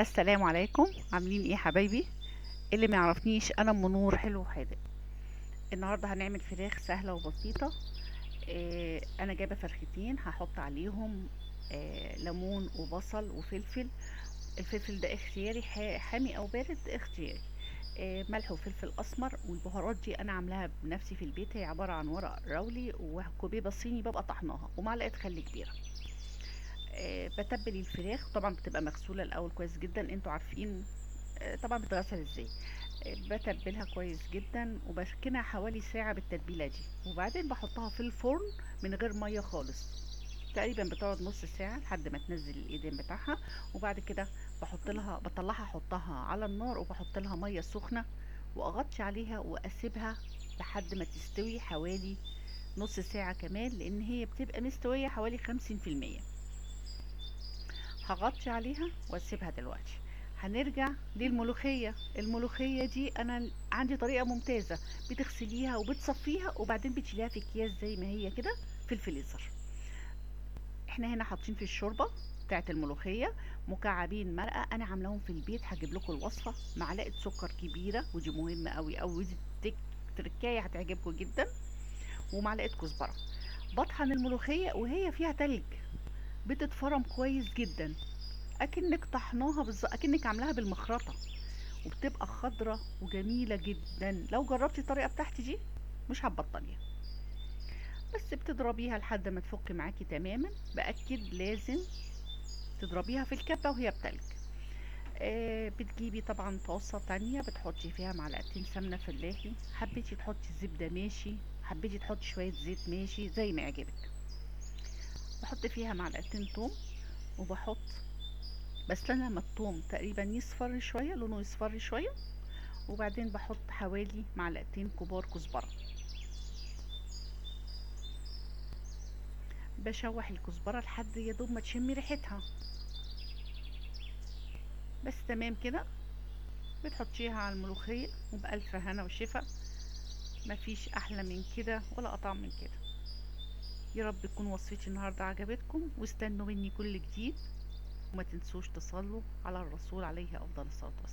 السلام عليكم. عاملين ايه حبايبي؟ اللي ما يعرفنيش انا ام نور حلو وحادق. النهارده هنعمل فراخ سهلة وبسيطة. انا جايبه فرختين هحط عليهم ليمون وبصل وفلفل. الفلفل ده اختياري، حامي او بارد اختياري. ملح وفلفل اسمر، والبهارات دي انا عاملاها بنفسي في البيت، هي عبارة عن ورق راولي وكوبيبه صيني ببقى طحناها ومعلقة خل كبيرة. بتبل الفراخ، طبعا بتبقى مغسوله الاول كويس جدا، انتوا عارفين. طبعا بتتغسل ازاي. بتبلها كويس جدا وبركنها حوالي ساعة بالتتبيله دي، وبعدين بحطها في الفرن من غير مية خالص. تقريبا بتقعد نص ساعة لحد ما تنزل الايدين بتاعها، وبعد كده بطلعها احطها على النار وبحط لها مية سخنة واغطي عليها واسيبها لحد ما تستوي حوالي نص ساعة كمان، لان هي بتبقى مستوية حوالي 50%. هغطي عليها واسيبها دلوقتي. هنرجع للملوخية. الملوخية دي انا عندي طريقة ممتازة، بتغسليها وبتصفيها وبعدين بتشيليها في اكياس زي ما هي كده في الفريزر. احنا هنا حاطين في الشوربة بتاعت الملوخية مكعبين مرقة انا عاملاهم في البيت، هجيب لكم الوصفة. معلقة سكر كبيرة ودي مهمة قوي قوي، ودي تركاية هتعجبكم جدا، ومعلقة كزبرة. بطحن الملوخية وهي فيها تلج، بتتفرم كويس جدا اكنك طحناها بالظبط، اكنك عاملاها بالمخرطه، وبتبقى خضرة وجميلة جدا. لو جربتي الطريقة بتاعتي دي مش هتبطليها. بس بتضربيها لحد ما تفك معاكي تماما. باكد لازم تضربيها في الكبه وهي بتلج. بتجيبي طبعا طاسه تانية بتحطي فيها معلقتين سمنه فلاحي، حبيتي تحطي زبدة ماشي، حبيتي تحطي شوية زيت ماشي، زي ما يعجبك. بحط فيها معلقتين توم، وبحط بس لما الثوم تقريبا يصفر شوية، لونه يصفر شوية، وبعدين بحط حوالي معلقتين كبار كزبره. بشوح الكزبره لحد يا دوب ما تشمي ريحتها بس، تمام كده. بتحطيها على الملوخية وبألف هنا وشفا. مفيش احلى من كده ولا اطعم من كده. يا رب تكون وصفتي النهارده عجبتكم، واستنوا مني كل جديد، وما تنسوش تصلوا على الرسول عليه افضل الصلاة والسلام.